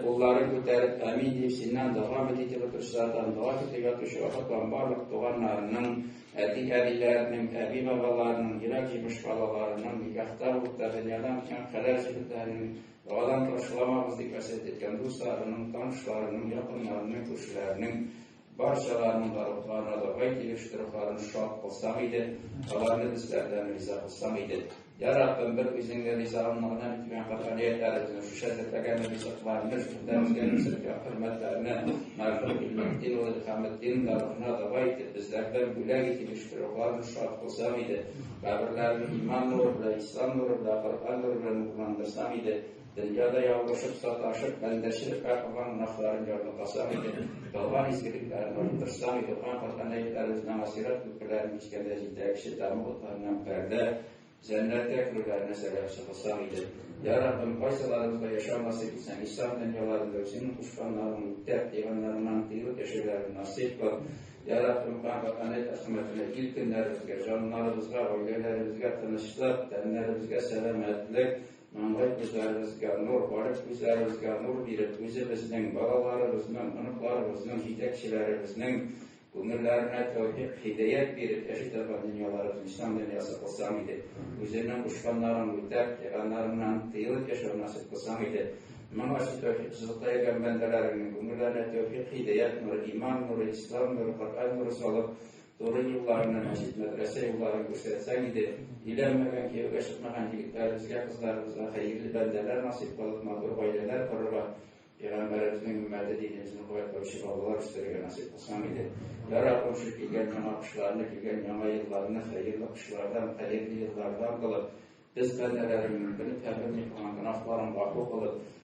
Кулларын күтәреп, амин дип, синнән дога итеп утыручылардан, дога көтеп ятучы вафат булган барлык туганнарының, әти-әниләренең, әби-бабаларының, йөрәк җимеш балаларының, никахта булып та дөньядан үткән хәләл җефетләренең, догадан ташламагыз дип васыять иткән дусларының, танышларының, якыннарының, күршеләренең, барчаларының да рухларына дога итеп, рухларын шат кылсаң иде, аларны безләрдән риза кылсаң иде. Я Раббым, бер үзеңне ризалыгыңны гына битмәгән Коръән шушы әзерләгән ризыкларны, шунда безгә күрсәткән хөрмәтләрне, мәрхүм Илметдин улы Илһаметдин да рухына дога итеп, безләрдән бүләк итеп, рухларын шат кылсаң иде. Каберләрен иман нуры белән, ислам нуры белән, Коръән нуры белән нурландырсаң иде. Дөньяда ялгышып, саташып, бәндәчелеккә кылган гөнаһларын ярлыкасаң иде, кылган изгелекләрен арттырсаң иде, укыган Коръән аятьләребезнең ахирәт күперләрен кичкәндә җитәкче, тәмуг утларыннан пәрдә, җәннәткә керүләренә сәбәпче кылсаң иде. Я Раббым, кайсыларыбызга яшәү насыйп итсәң, ислам дөньяларында үзеңнең кушканнарыңны үтәп, тыйганнарыңнан тыелып яшәүләрен насыйп кыл. Я Раббым, Коръән аят хөрмәтенә ил көннәребезгә, җаннарыбызга, гаиләләребезгә тынычлык, тәннәребезгә сәламәтлек, маңгай күзләребезгә нур, гарип күзләребезгә нур биреп, үзебезнең, балаларыбызның, оныкларыбызның, җитәкчеләребезнең күңелләренә тәүфик, һидаять биреп, яши торган дөньяларыбызны ислам дөньясы кылсаң иде. Үзеңнең кушканнарың үтәп, тыйганнарыңнан тыелып яшәү насыйп кылсаң иде. Моңа тәүфиксызлыкта йөргән бәндәләреңнең күңелләренә тәүфик, һидаять нуры, иман нуры, ислам нуры, Коръән нуры салып, туры юлларны, мәчет, мәдрәсә юлларын күрсәтсәң иде, өйләнмәгән, кияүгә чыкмаган егетләребезгә, кызларыбызга хәерле бәндәләр насыйп кылып, матур гаиләләр корырга, Пәйгамбәребезнең өммәте динебезне куәтләүче балалар үстерергә насыйп кылсаң иде. Я Раббым, шул килгән яңа кышларны, килгән яңа елларны хәерле кышлардан, хәерле еллардан кылып, без бәндәләреңнең белеп һәм белми кылган гөнаһларын гафу кылып,